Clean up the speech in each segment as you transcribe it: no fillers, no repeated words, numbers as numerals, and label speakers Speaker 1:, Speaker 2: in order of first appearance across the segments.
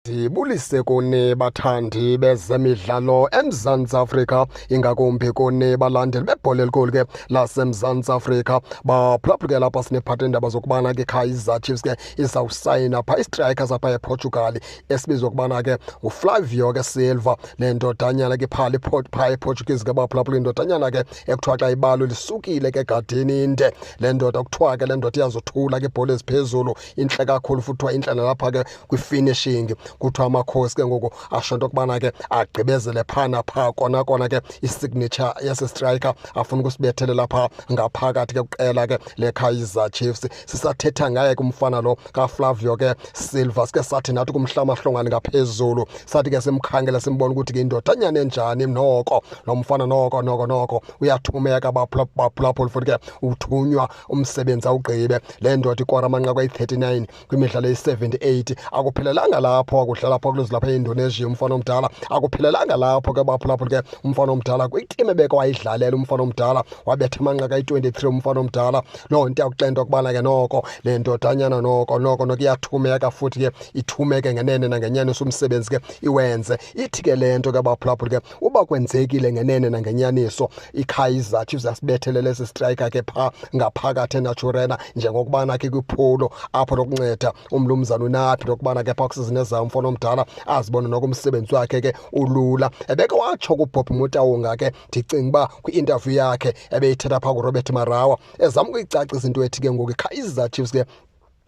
Speaker 1: Ndibulise kuni bathandi bezemidlalo eMzantsi Afrika, ingakumbi kuni balandeli bebhola elikhulu ke laseMzantsi Afrika. Baphulaphula ke lapha sinephatha iindaba zokubana ke Kaizer Chiefs ke izawusayina phaa istriker sapha ePortugal esibizwa ukubana ke nguFlavio ke Silva. Le ndodanyana ke phaa phaa ePortuguese ke, baphulaphula, indodanyana ke ekuthiwa xa ibalo lisukile ke egadini inde. Le ndoda kuthiwa ke le ndoda iyazothula ke ibhola eziphezulu, intle kakhulu, futhi kuthiwa intle nalapha ke kwi-finishing. Kuthiwa Amakhosi ke ngoku asho into yokubana ke agqibezele phaa naphaa kona kona ke isignature yesi striker afuna ukusibethelela phaa ngaphakathi ke kuqela ke leKaizer Chiefs. Sisathetha ngaye ke umfana lo kaFlavio ke Silva, sike sathi nathi kumhla amahlongwane ngaphezulu, sathi ke simkhangela simbona ukuthi ke indodanyana enjani noko lo mfana, noko noko noko uyathumeka, baphulaphula, futhi ke uthunywa umsebenzi awugqibe. Le ndoda ikora amanqaku ayi-39 kwimidlalo eyi-78. Akuphelelanga lapho, akudlala phaa kulezi lapha e-Indonesia umfana omdala. Akuphelelanga lapho ke, baphulaphula, ke umfana omdala kwitim ebeke wayidlalela umfana omdala wabetha amanqaku ayi-23 umfana omdala. Loo nto iyakuxela into yokubana ke noko le ndodanyana noko noko noko iyathumeka, futhi ke ithumeke ngenene nangenyaniso, umsebenzi ke iwenze. Ithi ke le nto ke, baphulaphula, ke uba kwenzekile ngenene nangenyaniso iKaizer Chiefs yasibethelele esi striker ke phaa ngaphakathi eNaturena, njengokubana ke kwiphulo apho lokunceda umlumzana uNabi lokubana ke phaa kwisizini ezayo umfana omdala azibone noko umsebenzi wakhe ke ulula. Ebeke watsho kuBob Motaung ke, ndicinga uba kwi-interview yakhe ebeyithetha phaa kuRobert Marawa, ezama ukuyicacisa into ethi ke ngoku iKaizer Chiefs ke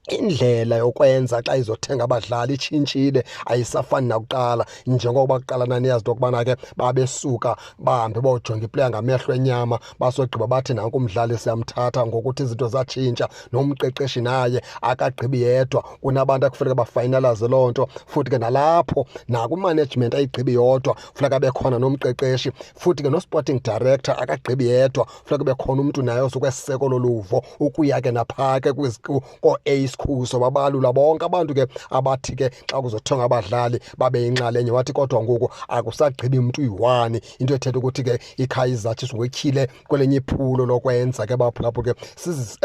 Speaker 1: indlela yokwenza xa izothenga abadlali itshintshile, ayisafani nakuqala. Njengokuba kuqala naniyazi into yokubana ke babesuka bahambe bojonga iplayer ngamehlo enyama, basogqiba bathi nanku umdlali siyamthatha. Ngokuthi izinto zatshintsha, nomqeqeshi naye akagqibi yedwa, kunabantu akufuneka bafinalize loo nto. Futhi ke nalapho nakwimanagement ayigqibi yodwa, funeka abe khona nomqeqeshi. Futhi ke no-sporting director akagqibi yedwa, funeka kube khona umntu naye ozokweseko loluvo ukuya ke naphaa ke koo-A schools, babalula bonke abantu ke abathi ke xa kuzothengwa abadlali babe yinxalenye. Wathi kodwa ngoku akusagqibi mntu uyi-one, into ethetha ukuthi ke iKaizer Chiefs ngokutyhile kwelinye iphulo lokwenza ke, baphulaphula, ke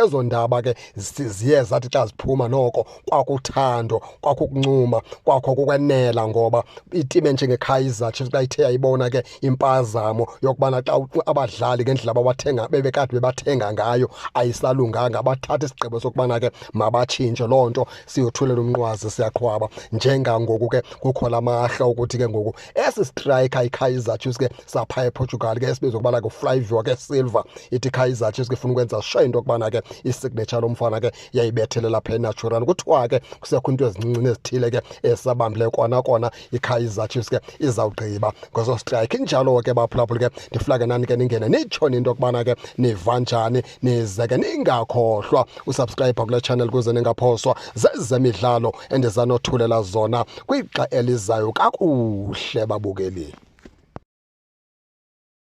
Speaker 1: ezo ndaba ke ziye zathi xa ziphuma noko kwakuthando, kwakukuncuma, kwakho kukwenela, ngoba itim enjengeKaizer Chiefs xa ithe yayibona ke impazamo yokubana xa abadlali ngendlela ababathenga bebekade bebathenga ngayo ayisalunganga, bathatha isigqibo sokubana ke mabatshintshe loo nto. Siyothulela umnqwazi, siyaqhwaba. Njengangoku ke kukho lamahla ukuthi ke ngoku esi striker iKaizer Chiefs ke sapha ePortugal ke esibizwa ukubana nguFlavio ke Silva, ithi Kaizer Chiefs ke ifuna ukwenza sure into yokubana ke isignature lomfana ke yayibethelela phaa eNaturena. Kuthiwa ke kusekho into ezincinci nezithile ke esabambileyo, kona kona iKaizer Chiefs ke izawugqiba ngeso strike. Injalo ke, baphulaphula, ke ndifuna ke nani ke ningene nitsho into yokubana ke niva njani, nize ke ningakhohlwa usubscribe kule channel kuze ningaphoswa zezemidlalo endizanothulela zona kwixa elizayo. Kakuhle, babukeli.